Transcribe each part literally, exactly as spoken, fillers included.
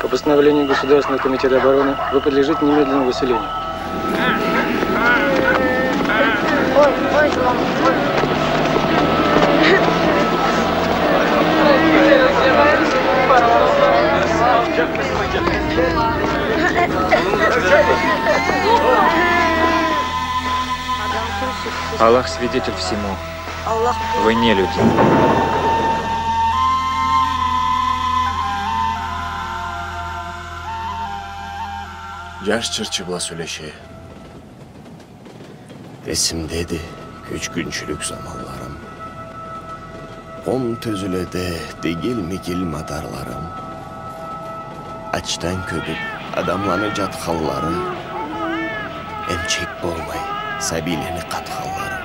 По постановлению Государственного комитета обороны вы подлежите немедленному выселению. Аллах свидетель всему. Вы нелюди. Джаш джырчы бла сёлеше. Эсимдеди кёчгюнчюлюк заманларым. Къум тёзюледе дигил-мигил мадарларым. Ачдан кёбюп адамланы джат халлары, эмчек болмай сабийлени къат халлары.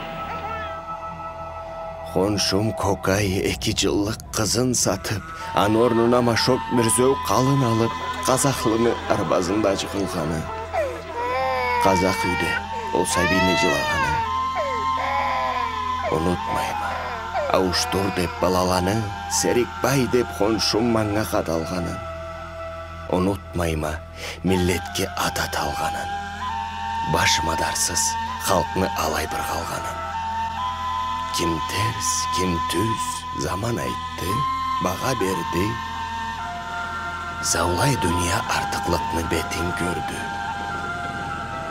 Хоншум Кокай эки джыллыкъ къызын сатып, аны орнуна машок мюрзеу къалын алып, къазахлыны арбазында джыгъылгъаны. Къазах юйде ол сабийни джылагъаны. Унутмайма, ауушдур деп балаланы, Серикбай деп хоншум манга къадалгъанын. Унутмайма миллетге ат аталгъанын, баш мадарсыз халкъны алай быргъалгъанын. Ким терс, ким тюз, заман айтды, багъа берди. Заулай дуния артыкълыкъны бетин кёрдю.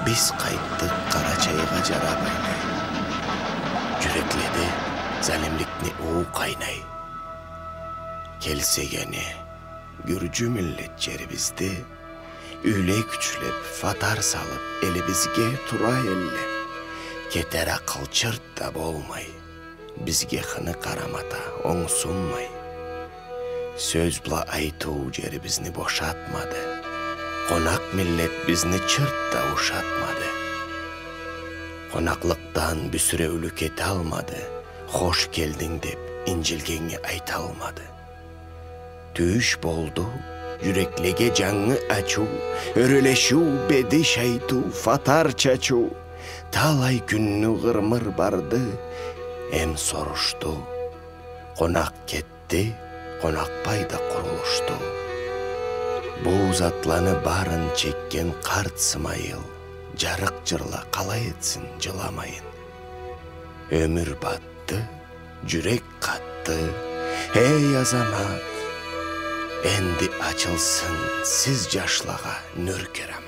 Биз къайтдыкъ Къарачайгъа джараб айнай. Джюрекледе залимликни уу къайнай. Келсек эне, гюрджю миллет джерибизде, юйле кючлеп, фатар салып, элибизге тура элле. Кетер акъыл чырт да болмай, бизге хыны къарамата онгсунмай. Сёз бла айтыу джерибизни бошатмады. Къонакъ миллет бизни чырт да ушатмады. Къонакълыкъдан бюсюреулю кеталмады, хош келдинг деп инджилгеннге айталмады. Тюйюш болду джюреклеге джангы ачыу, ёрелешиу, бедиш айтыу, фатар чачыу. Талай кюнню гъырмыр барды, эм сорушду. Къонакъ кетди, къонакъбай да къурулушду. Бу затланы барын чекген къарт Сымайыл джарыкъ джырла къалай этсин джыламайын? Ёмюр батды, джюрек къатды. Эй, азамат, энди ачылсын сиз, джашлагъа, нюр керамат.